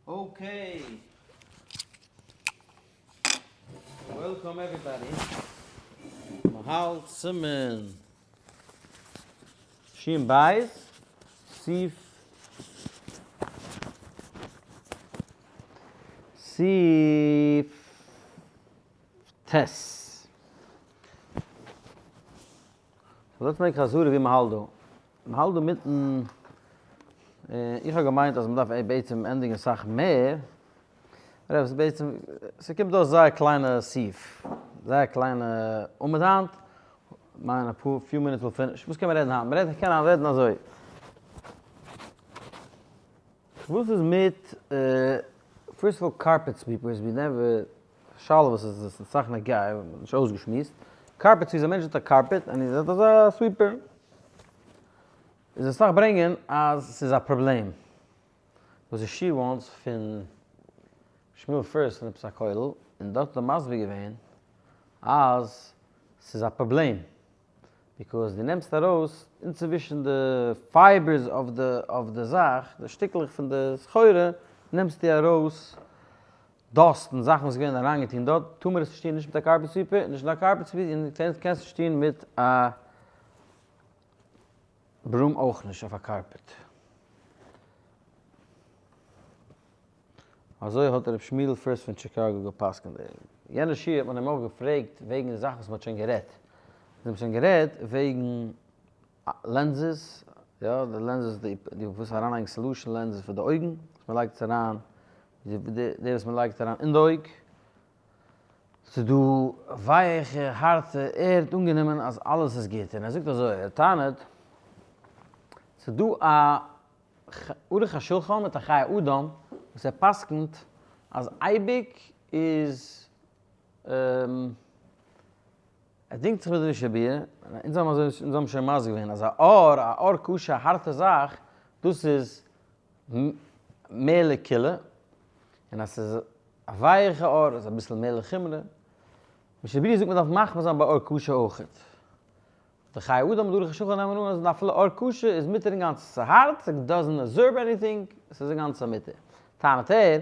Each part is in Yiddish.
Okay. Welcome everybody. מ'האלט סימן שין בית, סעיף סעיף ט'. So let's make חזרה ווי מ'האלט דא. מ'האלט דא מיטן, איך האב געמיינט אז מ'דארף בעצם ענדיגן אסאך מער, אבער עס בעצם, ס'קומט אויס זייער קליינע סעיף, זייער קליינע עמוד היינט, מיין אפאר few minutes will finish, וואס קען מען רעדן היינט? מ'רעדט, מ'קען היינט רעדן אזוי. וואס איז מיט, first of all carpet sweepers, we never, שאלה וואס איז אסאך נוגע, נישט אויסגעשמועסט, carpet sweepers, א מענטש האט א carpet און ער האט אזא sweeper, איז אסאך ברענגען אז ס'איז א פראבלעם, וואס די שיעור once פון שמואל פירסט פון עפעס א כולל, און דארט האט ער מסביר געווען אז ס'איז א פראבלעם, because דו נעמסט ארויס אינצווישן די fibers אויף די אויף די זאך, די שטיקלעך פון די סחורה, נעמסטו ארויס dust און זאכן וואס איז געווען אריינגעטון דארט, טאר מען עס נישט טון נישט מיט א carpet sweeper, נישט מיט א carpet sweeper, און קענסט נישט טון מיט א broom אויך נישט אויף א carpet. אזוי האט ר' שמואל פירסט פון טשיקאגא גע'פסק'נט. יענע שיעור האט מען אים אויך געפרעגט וועגן די זאכן וואס מען האט שוין גערעדט. זיי האבן שוין גערעדט וועגן lenses, יא די lenses די וואס אריינלייגן solution lenses פאר די אויגן, וואס מען לייגט עס אריין, די וואס מען לייגט אריין אין די אויג. ס'איז דא ווייעכע הארטע, ער האט אנגענומען אז אלעס איז גוט, און ער זאגט אזוי, ער טענה'ט, ס'איז דא א ערוך השולחן מיט א חיי אדם וואס ער פסק'נט אז אייביג איז ער דינגט זיך מיט די משנה ברורה, אונז האבן אזוי אונז האבן שוין מסביר געווען אז א עור, א עור קשה א הארטע זאך, דאס איז מער לקולא, און אז ס'איז א ווייעכע עור איז אביסל מער לחומרא. משנה ברורה זאגט מען דארף מחמיר זיין ביי עור קשה אויכעט. די חיי אדם און ערוך השולחן נעמען אן אז אפילו עור קשה איז מותר אינגאנצן, ס'איז הארט, ס' doesn't absorb anything, ס'איז אינגאנצן מותר. טענה'ט ער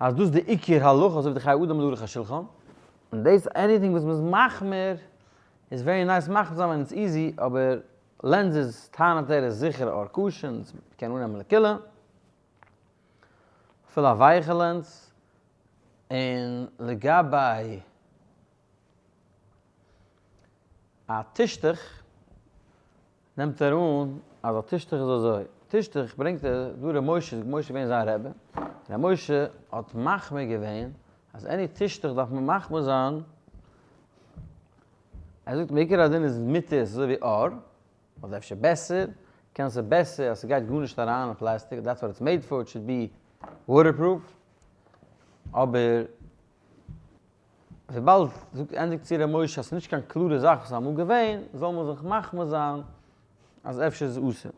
אז דאס איז די עיקר הלכה אזוי ווי די חיי אדם און ערוך השולחן. און דאס anything וואס מ'איז מחמיר איז very nice מחמיר זיין ווען it's easy, אבער lenses טענה'ט ער איז זיכער עור קשה און ס'קען אננעמען לקולא, אפילו א ווייעכע lens, און לגבי א טישטוך נעמט ער אן אז א טישטוך איז אזוי, טישטוך ברענגט ער דא ר' משה, איז משה געווען זיין רבי, ר' משה האט מחמיר געווען אז any טישטוך דארף מען מחמיר זיין, ער זאגט מעיקר הדין איז מותר עס איז אזוי ווי עור, אדער אפשר בעסער, קען עס בעסער אז ס'גייט גארנישט אריין אין פלעסטיק, that's what it's made for, it should be waterproof, אבער וויבאלד זאגט ענדיגט צו ר' משה אז ס'איז נישט קיין קלארע זאך וואס איז אמאל געווען, זאל מען זיך מחמיר זיין אז אפשר איז עס אסור.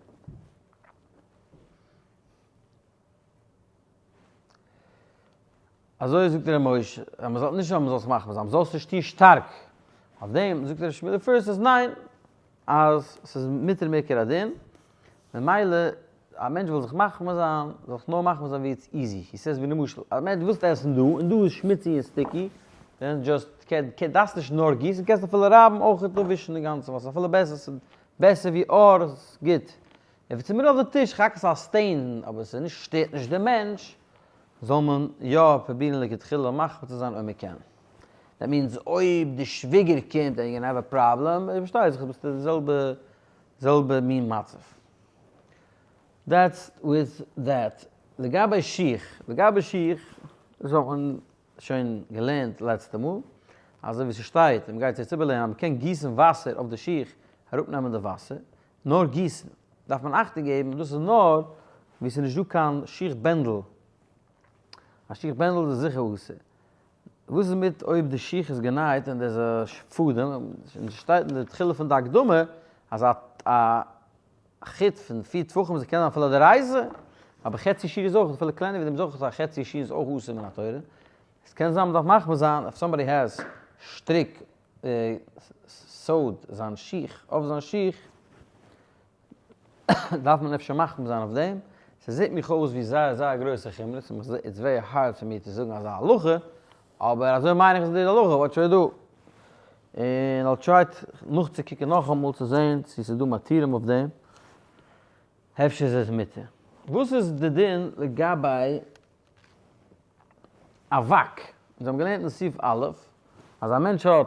אזוי זאגט ר' משה, אז מען זאל נישט אז מען זאל עס מחמיר זיין, מען זאל עס נישט טון שטארק. אויף דעם זאגט ר' שמואל פירסט אז ניין, אז ס'איז מותר מעיקר הדין, ממילא א מענטש וויל זיך מחמיר זיין, זאל זיך נאר מחמיר זיין ווי it's easy, he says ווי למשל, א מענטש ווילסט עסן דא, און דא איז שמוציג און sticky, then just, דארפסט נישט נאר גיסן, קענסט אפילו רייבן אויך אפווישן אינגאנצן, ווייל ס'איז אפילו בעסער, ס'איז בעסער ווי עור, ס'איז גוט. און ווי צומאל אויף די טיש, כאטש ס'איז א stain, אבער ס'איז נישט שטערט נישט די מענטש, זאל מען יא פרובירן לכתחילה מחמיר צו זיין אויב מען קען. That means אויב די שוויגער קומט and you gonna have a problem, פארשטייט זיך ביסטו די זעלבע זעלבע מין מצב. That's with that. לגבי שיך, לגבי שיך, דאס האט מען שוין געלערנט לעצטע מאל, אזוי ווי ס'שטייט, און מ'גייט עס יעצט איבערלערנען, אז מ'קען גיסן וואסער אויף די שיך, אראפנעמען די וואסער, נאר גיסן, דארף מען אכטונג געבן, דאס איז נאר וואו ס'איז נישט דא קיין שיך בענדל, א שיך בענדל איז זיכער אסור. וואס איז מיט אויב די שיך איז גענייט און דער איז א פאדעם, און ס'שטייט אין די תחילה פון די הקדמה אז א חוט פון פיר טפחים איז קען זיין אפילו דאורייתא, אבער חצי שיעור איז אויך, אפילו קלענער ווי דעם איז אויך א חצי שיעור איז אויך אסור מן התורה. עס קען זיין מ'דארף מחמיר זיין if somebody has שטריק sewed זיין שיך אויף זיין שיך דארף מען אפשר מחמיר זיין אויף דעם. ס'זעט מיך אויס ווי זייער זייער גרויסע חומרות, און it's very hard פאר מיר צו זאגן אזא הלכה, אבער אזוי מיין איך איז די הלכה, what should I do? און I'll try נאכצוקוקן נאכאמאל צו זען צו ס'איז דא מתירים אויף דעם, אפשר איז עס מותר. וואס איז די דין לגבי אבק? אונז האבן געלערנט אין סעיף א' אז א מענטש האט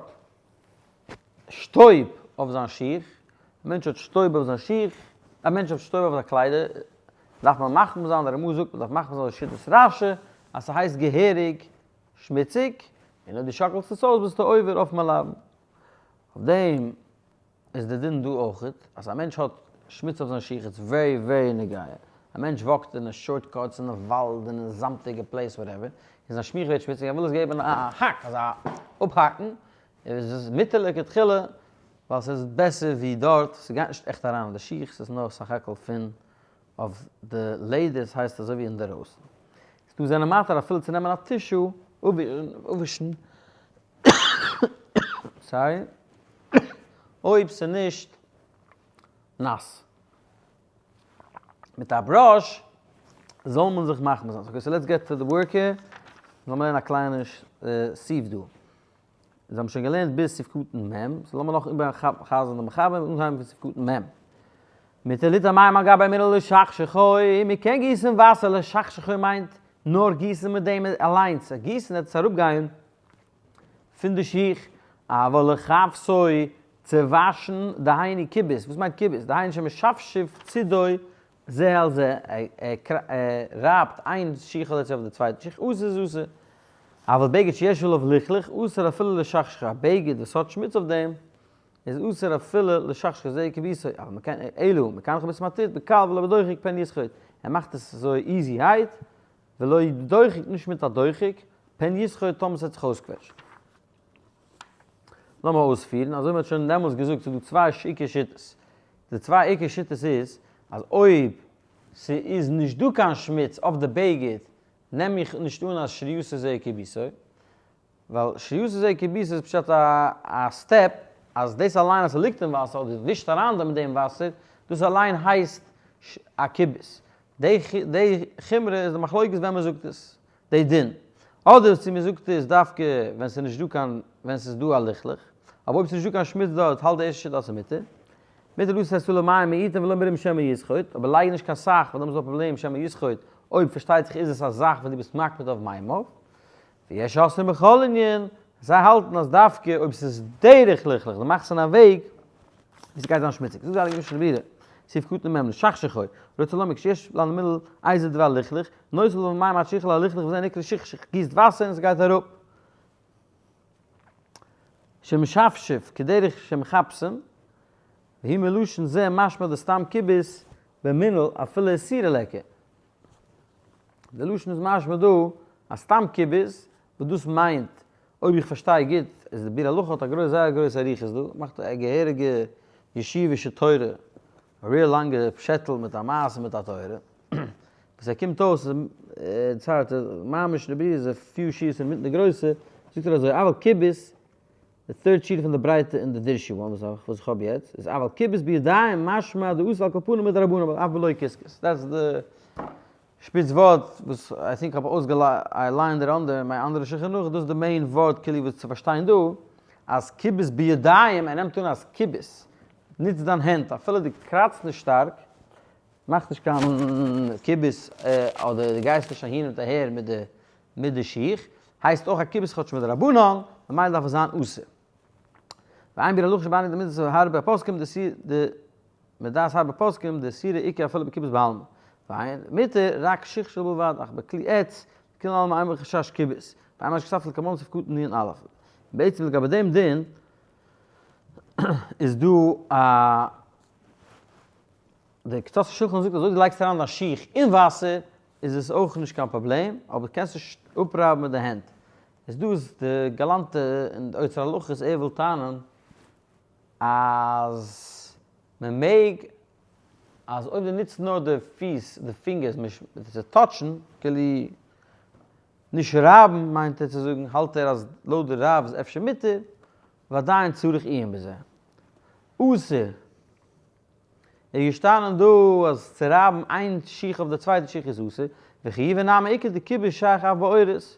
שטויב אויף זיין שיך, א מענטש האט שטויב אויף זיין שיך, א מענטש האט שטויב אויף זיין קליידער, דארף מען מחמיר זיין, דער רמ"א זאגט מען דארף מחמיר זיין שיטת רש"י, אז ס'הייסט געהעריג שמוציג, און אויב דו שאקלסט עס אויס ביסטו עובר אויף מלבן. אויף דעם איז די דין דא אויכעט, אז א מענטש האט שמוץ אויף זיין שיך it's very very נוגע, א מענטש walk ט אין shortcuts אין די וואלד אין א זאמטיגע place whatever, און זיין שיך ווערט שמוציג ער וויל עס געבן א האק אזא אפהאקן, איז עס מותר לכתחילה ווייל ס'איז בעסער ווי דארט, ס'גייט נישט עכט אריין אין די שיך ס'איז נאר סך הכל פון אויף די לעדער ס'הייסט אזוי ווי אינדערויסן. ס'דא זענען מתיר אפילו צו נעמען א tissue אפווישן sorry, אויב ס'נישט נאס. מיט א brush זאל מען זיך מחמיר זיין. okay so let's get to the work here. לאמיר לערנען א קליינע סעיף דא. אונז האבן שוין געלערנט ביז סעיף קטן מ', so לאמיר נאך איבערחזר'ן די מחבר און אנהייבן פון סעיף קטן מ'. מותר ליתן מים על גבי מנעל לשכשכו, מען קען גיסן וואסער, לשכשכו מיינט נאר גיסן מיט דעם אליינס, גיסן וועט עס אראפגיין פון די שיך, אבל לכבסו צו וואשן דהיינו כיבוס, וואס מיינט כיבוס? דהיינו שמשפשף צידו זה על זה, ער רייבט איין שיך אדער צו אויף די צווייטע שיך, אסור איז אסור. אבל בגד שיש עליו לכלוך, אסור אפילו לשכשכו, א בגד וואס האט שמוץ אויף דעם, איז אסור אפילו לשכשכו זה כיבוסו, אבל מ'קען, אלא מקנחו בסמרטוט, בקל ולא בדוחק פן יסחוט, ער מאכט עס אזוי easy הייט, ולא בדוחק נישט מיט א דוחק, פן יסחוט טאמער ס'וועט זיך אויסקוועטשן. לאמיר אויספירן, אזוי מ'האט שוין דעמאלטס געזאגט ס'איז דא צוויי עיקר שיטות. די צוויי עיקר שיטות איז, אז אויב ס'איז נישט דא קיין שמוץ אויף די בגד, נעם איך נישט אן אז שריותא זה כיבוסו, ווייל שריותא זה כיבוסו איז פשט א step אז דאס אליין אז ס'ליגט אין וואסער אדער ווישט אריין מיט דעם וואסער, דאס אליין הייסט א כיבוס. די חומרא איז די מחלוקת ווען מ'זאגט עס, די דין. אדער צו מ'זאגט עס דווקא ווען ס'איז נישט דא קיין, ווען ס'איז דא א לכלוך, אבער אויב ס'איז נישט דא קיין שמוץ דארט האלט די ערשטע שיטה אז ס'איז מותר. מותר לתת עליו מים מועטין ולא מרובין שמא יסחוט, אבער לייג נישט קיין סאך ווייל דעמאלטס איז דא א פראבלעם שמא יסחוט, אויב פארשטייט זיך איז עס א זאך וואס דו ביסט מקפיד אויף מימיו. ויש אוסרים בכל ענין, זיי האלטן אז דווקא אויב ס'איז דרך לכלוך, דו מאכסט אין א וועג ווי ס'גייט זיין שמוציג. זאגט די הייליגע משנה ברורה, סעיף קטן מ', לשכשכו, רוצה לומר כשיש למנעל איזה דבר לכלוך, נותן עליו מים עד שיכלה הלכלוך וזה נקרא שכשוך, גיסט וואסער און ס'גייט אראפ. שמשפשף כדרך שמכבסין, והוא מלשון זה משמע דסתם כיבוס במנעל אפילו איסורא ליכא. די לשון איז משמע דא אז סתם כיבוס, וואס דאס מיינט, אויב איך פארשטיי גוט, איז די ביאור הלכה האט א גרויס זייער גרויס אריכות דא, מאכט א געהעריגע ישיבישע תורה, א real לאנגע פשעטל מיט א מעשה מיט א תורה, וואס ער קומט אויס איז ממש די ביאור איז א few שורות אינמיטן די גרויסע, זאגט ער אזוי, אבל כיבוס די third שורה פון די ברייטע אין די דרשי one וואס איך האב יעצט איז אבל כיבוס בידיים משמע דאסור על כל פנים מדרבנן אבל אף בלא קשקוש that's די שפיץ ווארט וואס I think האב אויסגעליינט I lined it under מיין אנדערע שולחן ערוך דאס איז די main ווארט כאילו וואס צו פארשטיין דא אז כיבוס בידיים ער נעמט אן אז כיבוס נוץ דיין הענט אפילו דו קראצט נישט שטארק מאכסט נישט קיין כיבוס אדער דו גייסט נישט אהין און אהער מיט די מיט די שיך, הייסט אויך א כיבוס כאטש מדרבנן, ממילא דארף עס זיין אסור. ועיין ביאור הלכה שבענין דמידת הרבה פוסקים די מדעת הרבה פוסקים דאיסורא איכא אפילו בכיבוס בעלמא. ועיין מותר רק שכשוך בלבד אך בכלי עץ, דכולי עלמא אין בו חשש כיבוס. ועיין מה שכתבתי לקמן סעיף קטן נ א. בעצם לגבי דעם דין איז דא א די קצות השולחן זאגט אז אויב דו לייגסט אריין דיין שיך אין וואסער איז עס אויך נישט קיין פראבלעם, אבער קענסט נישט אפרייבן מיט די הענט. איז דא איז די גאלאנטע אין די אוצר הלכות ער וויל טענה'ן אז מען מעג אז אויב דו נוצט נאר די פיס די פינגערס צו touch ן כאילו נישט רייבן מיינט ער צו זאגן האלט ער אז לויט די רב איז אפשר מותר ועדיין צריך עיון בזה. אסור. איז געשטאנען דא אז צו רייבן איין שיך אויף די צווייטע שיך איז אסור, וחיובא נמי איכא דכיבוס שייך אף בעורות,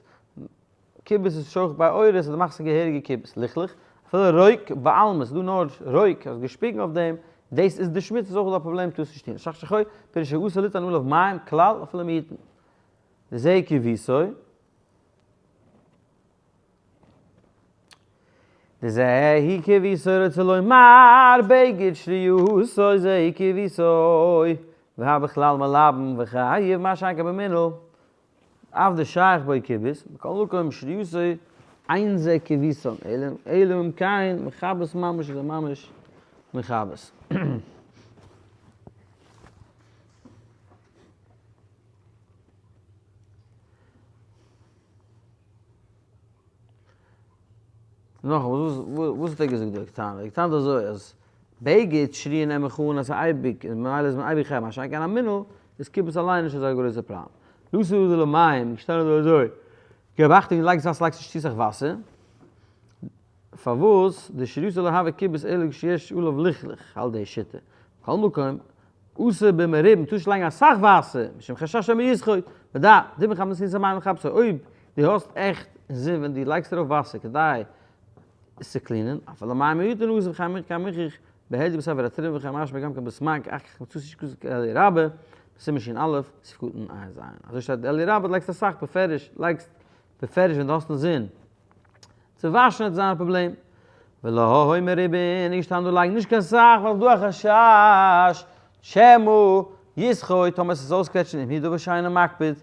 כיבוס איז אויך ביי עורות אז דו מאכסט א געהעריגע כיבוס, לכלוך, אפילו רוק בעלמא, ס'איז דא נאר רוק, האסט געשפיגן אויף דעם, דאס איז די שמוץ, איז אויך דא א פראבלעם טארסט נישט טון, שך שחוי, פירוש אסור ליתן עליו מים כלל אפילו מיעוטין. דזה כיבוסו. דזה הוא כיבוסו רוצה לומר בגד שריותו זה כיבוסו והא בכלל מלבן וחייב מה שאין כן במנעל אף דשייך בו כיבוס מכל מקום שריותו אין זה כיבוסן אלא אם כן מכבס ממש איז ער ממש מכבס. נאכאמאל, וואס האט ער געזאגט דא? ער האט געטענה'ט אזוי אז בגד שרי' נעם איך אן אז ס'איז אייביג, און ממילא איז מען אייביג חייב, מה שאין כן א מנעל איז כיבוס אליין נישט אזא גרויסע פראבלעם. לסור אדער למים, געשטאנען דא אזוי, געב אכטונג דו לייגסט וואסער לייגסט נישט צו סאך וואסער, פארוואס די שריותא לא הוה כיבוס אלא כשיש עליו לכלוך, האלט די שיטה. מכל מקום, אסור במרובין, טאר נישט לייגן אסאך וואסער, משום חשש שמא יסחוט, ודע, דברי חכמים ניסן מים לחפשו, אויב דו האסט עכט אינזין ווען דו לייגסט ארויף וואסער כדי עס צו clean ען, אפילו מים מועטין אסור וכן מוכח בהדיא בספר התרומה וכן משמע גם כן בסמ"ג אחר כך מצאתי שכתוב כאליה רבה, בסימן ש"א, סעיף קטן ע"ז. אזוי שטייט אליה רבה, דו לייגסט אסאך בפירוש, לייגסט בפירוש ווען דו האסט אינזין. צו וואשן וועט זיין א פראבלעם. ולא הוי מרובין, נישט געשטאנען דא לייג נישט קיין סאך ווייל ס'דא א חשש שמא יסחוט טאמער עס איז אויסקוועטשן אם הוא דבר שאינו מקפיד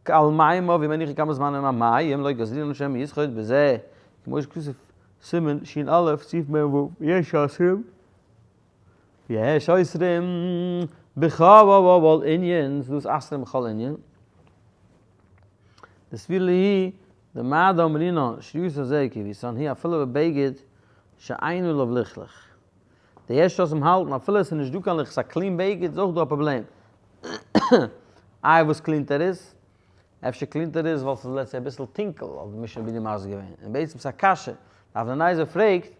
על מימיו ומניחו כמה זמן עם המים לא גזרינן שמא יסחוט בזה כמו שכתוב סימן ש"א סעיף מ"ו יש אוסרים יש אוסרים בכל ענין ס'דא וואס אסר'ן בכל ענין דסבירא להו דמאי דאמרינן שריותא זה כיבוסן הוא אפילו בבגד שאין עליו לכלוך. די ערשטע וואס האלטן אפילו עס איז נישט דא קיין לכלוך ס'איז א clean בגד איז אויך דא א פראבלעם. איי וואס clean ט ער עס? אפשר clean ט ער עס ווייל ס'איז let's say אביסל טונקל האט די משנה ברורה מסביר געווען. און בעצם ס'איז א קשיא. די אבני נזר פרעגט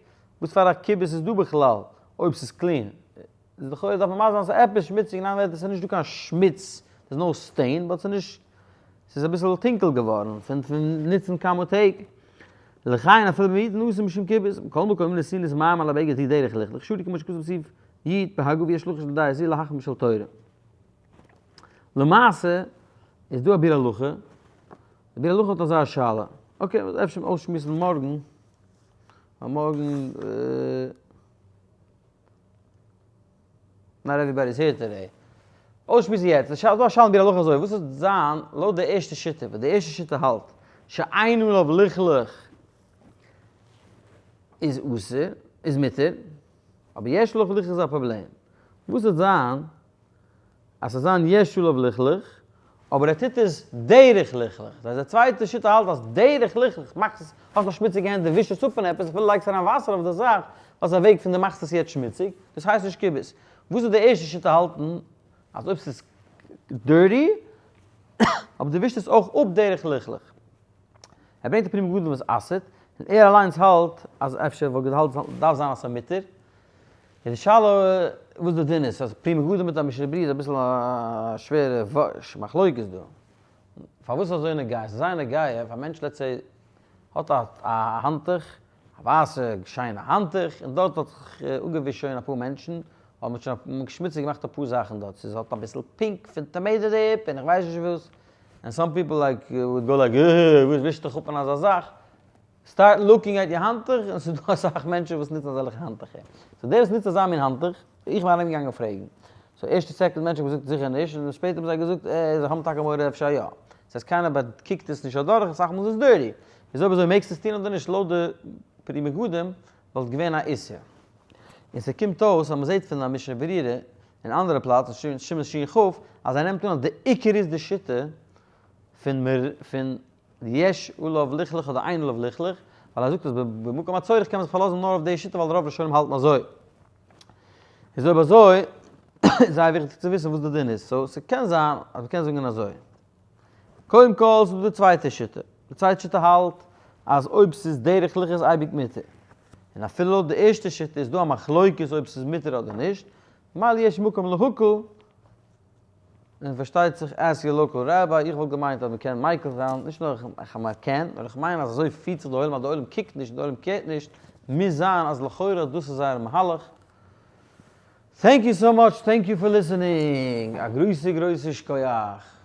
וואס פאר א כיבוס איז דא בכלל אויב ס'איז clean? איז לכאורה דארף מען מסביר זיין ס'איז עפעס שמוציג אין אנדערע ווערטער ס'איז נישט דא קיין שמוץ, ס'איז no stain but ס'איז נישט ס'איז אביסל טונקל געווארן פון פון נוצן כמה טעג. לכן אפילו במועטין אסור משום כיבוס, מכל מקום אם נתינת מים על הבגד היא דרך לכלוך שרי כמו שכתוב בסעיף י' בהגה ויש לחוש לדעה זו להחמיר של תורה. למעשה איז דא א ביאור הלכה, די ביאור הלכה האט אזא שאלה, okay אפשר אויסשמועסן מארגן, ווייל מארגן. Not everybody is here today. אויסשמועסן יעצט, די שאלה, דא א שאלה אין ביאור הלכה אזוי, וואס וועט זיין לויט די ערשטע שיטה, וואס די ערשטע שיטה האלט, שאין עליו לכלוך איז אסור, איז מותר, אבער יש עליו לכלוך איז א פראבלעם. וואס וועט זיין אז ס'זאל זיין יש עליו לכלוך, אבער ער טוט עס דרך לכלוך. דאס הייסט די צווייטע שיטה האלט אז דרך לכלוך, מאכסט עס, האסט נאך שמוציגע הענט, דו ווישט עס אפ פון עפעס, אפילו לייגסט אריין וואסער אויף די זאך, ווייל ס'איז א וועג פון דו מאכסט עס יעצט שמוציג, דאס הייסט נישט כיבוס. וואס איז די ערשטע שיטה האלטן אז אויב ס'איז dirty, אבער דו ווישט עס אויך אפ דרך לכלוך. ער ברענגט א פרי מגדים וואס אסר'ט, און ער אליינס האלט אז אפשר וואלט געהאלטן דארף זיין אז ס'איז מותר. איז די שאלה וואס די דין איז, אז פרי מגדים מיט א משנה ברורה איז אביסל א שווערע מחלוקת דא. פארוואס אזוי נוגע? ס'איז זייער נוגע אויב א מענטש let's say האט א האנטוך, א ווייסע שיינע האנטוך, און דארט האט זיך אפגעווישט שוין אפאר מענטשן, אדער מ'האט שוין שמוציג געמאכט אפאר זאכן דארט, ס'איז האט אביסל pink פון tomato dip און איך ווייס נישט וואס, and some people like would go like אה וואס ווישט דיך אפ פון אזא זאך, start looking at your האנטוך, און ס'איז דא אסאך מענטשן וואס נוצן אזעלכע האנטוכער. so דער וואס נוצט אזא מין האנטוך, איך בין ארומגעגאנגען פרעגן. so ערשטע second מענטש האט געזאגט זיכער נישט, און שפעטער האבן זיי געזאגט אה זיי האבן טאקע מורא אפשר יא. דאס הייסט קיינער באקוקט עס נישט אדורך, אסאך מאל איז עס dirty. איז אויב אזוי מעגסטו עס טון אדער נישט לויט די פרי מגדים וואלט געווען א איסור. און ס'קומט אויס אז מ'זעט פון א משנה ברורה אין אנדערע פלאץ אין סימן שכ אז ער נעמט אן אז די עיקר איז די שיטה פון פון יש עליו לכלוך אדער אין עליו לכלוך, ווייל ער זאגט אז במקום הצורך קען מען זיך פארלאזן נאר אויף די שיטה ווייל רוב ראשונים האלטן אזוי. איז אויב אזוי איז זייער וויכטיג צו וויסן וואס די דין איז, so ס'קען זיין אז מ'קען זאגן אזוי. קודם כל ס'איז דא די צווייטע שיטה, די צווייטע שיטה האלט אז אויב ס'איז דרך לכלוך איז אייביג מותר, און אפילו לויט די ערשטע שיטה איז דא א מחלוקת אויב ס'איז מותר אדער נישט. ממילא יש מקום להקל, און פארשטייט זיך ask your local rabbi, איך וואלט געמיינט אז מ'קען מיקל זיין, נישט נאר איך מיין קען, נאר איך מיין אז אזוי פירט זיך די עולם אז די עולם קוקט נישט און די עולם care ט נישט, מוז זיין אז לכאורה דאס איז זייער מהלך. Thank you so much, thank you for listening! א גרויסע גרויסע שכוח!